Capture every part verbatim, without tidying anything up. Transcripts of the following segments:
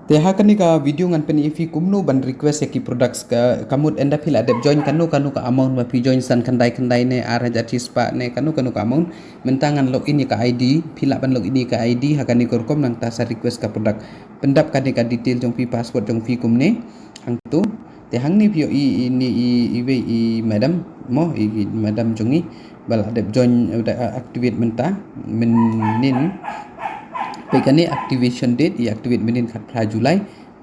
Te ha kane ka video ngan pyni ïa phi kumno ban request ïa ki products ka, ka mut ynda phi la dep join kano kano ka amount ba phi join, san khyndai khyndai ne ar hajar shispah ne kano kano ka amount. Mynta ngan log in ïa ka I D, phi lah ban log in ïa ka I D ha kane ka rukom, nangta sa request ka product. Pyndap kane ka detail jong phi, password jong phi kumne. Hangtu. Te hangne phi ïohi ine i, iwei i madam mo, i madam jong ngi ba la dep join, eh, da, eh, activate mynta, mynnin. Peit kane activation date, i activate mynnin khatphra July.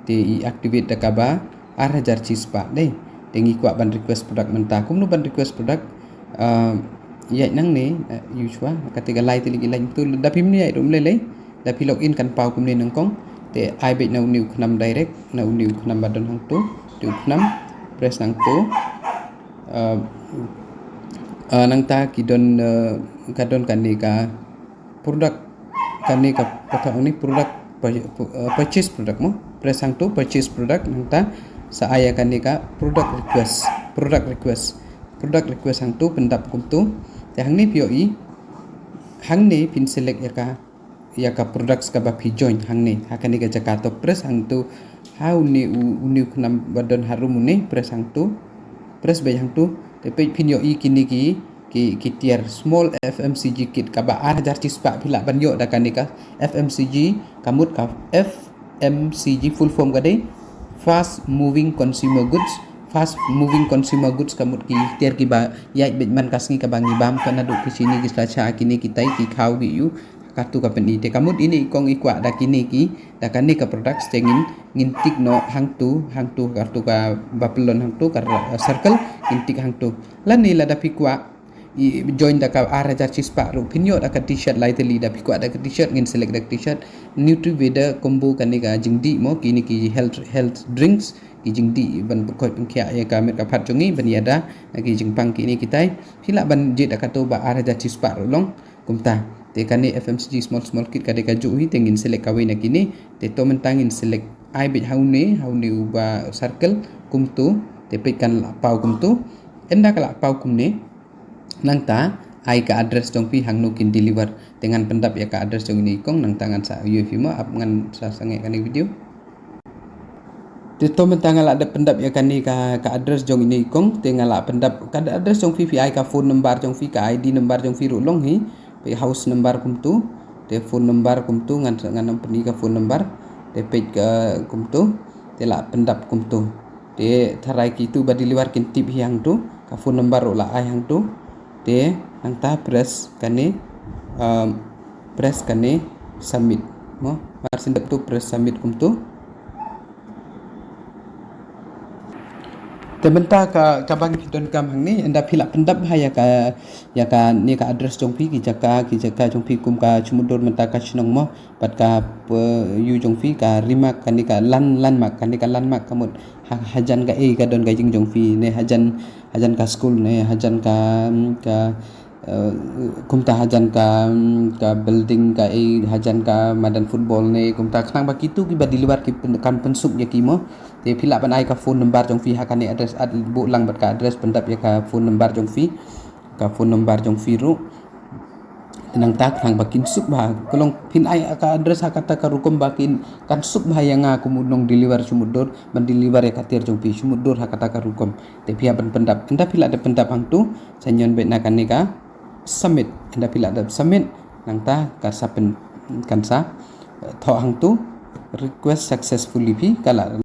Te i activate da kaba ar hajar shispah dei. Te ngi kwah ban request product mynta. Kumno ban request product? Ah, ïaid nangne, eh, ïa u shuwa, kata ka lai tylli ki line tu, da phim ïaid ruh ym lei lei. Da phi log in kan paw kumne nyngkong. Te ai beit na une u khnam direct, na une u khnam ba don hangtu. Te u khnam, press hangtu. Ah, ah, nangta ki don, eh, ka don kane ka product, kane ka, kata ong ni product, pur-, pu-, eh, purchase product mo. Press hangtu, purchase product, nangta sa ai ïa kane ka product request, product request, product request hangtu, pyndap kumtu. Te hangne phi ïohi, hangne phin select ïa ka, ïa ka products kaba phi join hangne. Ha kane ka jaka to press hangtu, ha une u, une u khnam ba don harum une, press hangtu, press beit hangtu. Te peit phin ïohi kine ki, ki, ki tiar small F M C G kit kaba ar hajar shispah phi lah ban ïoh da kane ka F M C G, ka mut ka F M C G full form ka dei fast moving consumer goods. Fast moving consumer goods ka mut ki tiar kiba ïaid beit man ka sngi, kaba ngi bam ka naduh ki shini ki sla sha kine kitai ki khaw ki ïu. Katu ka pyni te ka mut ine i kong i kwah da kine ki, da kane ka products te ngin, ngin tick noh hangtu, hangtu katu kaba pyllun hangtu ka, eh, circle, ngin tick hangtu. Lane lada phi kwah i join da ka ar hajar shispah ruh phin ïoh da ka t-shirt lai tylli. Da phi kwah da ka t-shirt ngin select da ka t-shirt. Nutriveda combo kane ka jingdih mo, kine ki health, health drinks, ki jingdih ban pynkoit pynkhiah ïa ka met ka phad jong ngi ban ïada na ki jingpang kine kitai. Phi lah ban jied da katu ba ar hajar shispah ruh long. Kumta. Te kane F M C G small small kit ka dei kajuh hi, te ngin select kawei na kine. Te to mynta ngin select, ai beit ha une, ha une uba circle kumtu. Te peit kan lah paw kumtu. Ynda ka lah paw kumne, nangta ai ka address jong phi hangno kin deliver. Te ngan pyndap ïa ka address jong ine i kong, nangta ngan sa ïoh phi mo, ap ngan sa sangeh kane video. Te to mynta nga lah dep pyndap ïa kane ka, ka address jong ine i kong, te nga lah pyndap ka address jong phi, phi ai ka phone number jong phi, ka I D number jong phi ruh long hi, peit house number kumtu, te phone number kumtu, ngan, ngan ym pyni ka phone number, te peit ka kumtu, te lah pyndap kumtu. Te tharai kitu ba deliver kin tip hi hangtu, ka phone number ruh lah ai hangtu, te nangta press kane, um, press kane submit. Mo, mar syn dep tu press submit kumtu. Te mynta ka, kaba ngi donkam hangne, ynda phi lah pyndap bha ïa ka, ïa kane ka address jong phi, ki jaka, ki jaka jong phi kum ka shu mutdur mynta ka shnong mo, bad ka, eh, ïu jong phi ka remark, kane ka land, landmark, kane ka landmark ka mut ha, hajan kaei ka don ka ïing jong phi, ne hajan, hajan ka school, ne hajan ka, ka, eh, kumta hajan ka, ka building kaei, hajan ka madan football ne, kumta khnang ba kitu kiba deliver ki pyn-, kan pynsuk ïa ki mo. Te phi lah ban ai ka phone number jong phi ha kane address, at buh lang bad ka address, pyndap ïa ka phone number jong phi, ka phone number jong phi ruh. Te nangta khnang ba kin suk bha, ka long phin ai ka address ha kata ka rukom ba kin kan suk bha ïa nga kum u nong deliver shu mutdur ban deliver ïa ka tiar jong phi shu mutdur ha kata ka rukom. Te phi hap ban pyndap, ynda phi lah dep pyndap hangtu, sa ñion beit na kane ka submit. Ynda phi lah dep submit, nangta ka sa pyn-, kan sa, eh, thoh hangtu, request successfully, phi ka lah